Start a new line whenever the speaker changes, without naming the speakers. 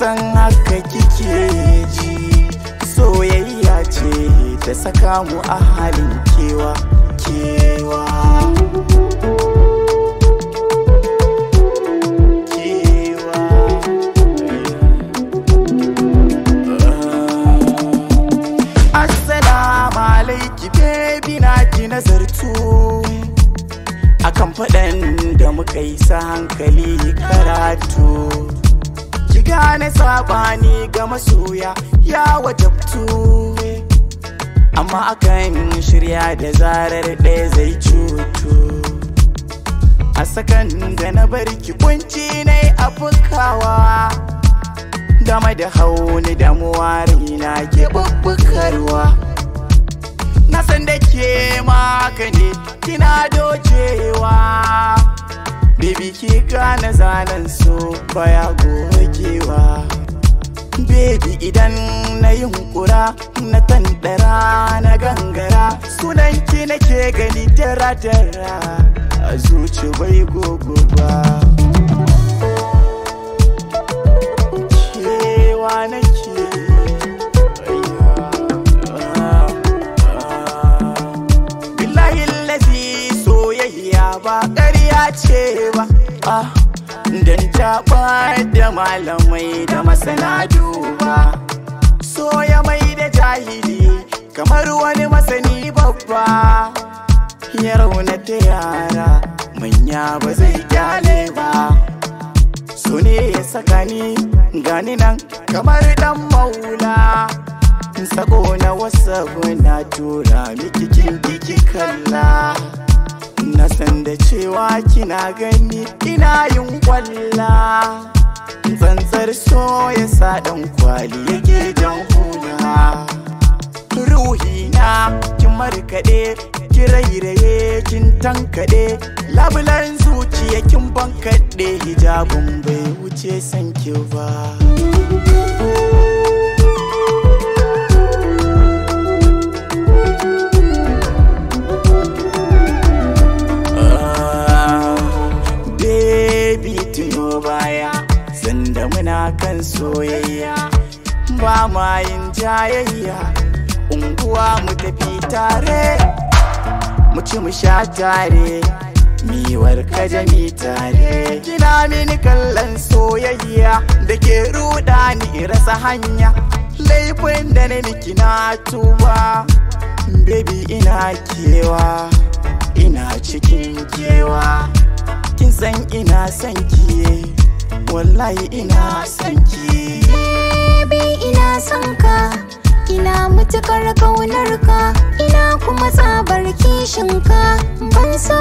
san haka kike ji. Soyayya ce ta saka mu a halin kewa, kewa. Kewa. Assalamu alaiki baby, na ki nazartu akan faɗan da muka yi sa hankali karatu. Ki gane sabani ga masoya ya wajabtu, amma akan shirya da zarar ɗaya zai cutu. A sakan da na bar ki kunci na yi afukawa, dama da hauni damuwa raina ke bubbukarwa. Na san da ke maka ne kina dojewa, baby ki gane zanen so baya gogewa. Baby idan na yi hunkura na tandara na gangara, sunanki nake gani dara-dara a zuci bai gogo ba. Kewa nake. Billahi lazi soyayya ba ƙarya ce ba, dan taɓa da malamai da masana duba. Soya mai da jahili kamar wani masani babba, ya raunata yara manya ba zai kyale ba. So ne ya saka ni gani nan kamar dan maula, sako na WhatsApp na tura miki kin kiki kalla. Na san da cewa kina gani ina yin kwalla, tsantsar so ya sa dan kwali yake jan hula. Ruhi na kin markaɗe, ki rairaye kin tankaɗe, labulan zuciya kin bankaɗe, hijabun bai wuce san ki ba. Baby tuno baya, sanda muna kan soyayya, ba ma yin jayayya, unguwa mu tafi tare, mu ci mu sha tare, miwar kajami tare. Kina mini kallon soyayya da ke ruɗa ni rasa hanya, laifin da na miki na tuba. Baby ina kewa, ina cikin kewa, kin san ina son ki, wallahi ina son ki.
Baby ina son ka, ina mutukar kaunar ka, ina kuma tsabar kishin ka. Ban so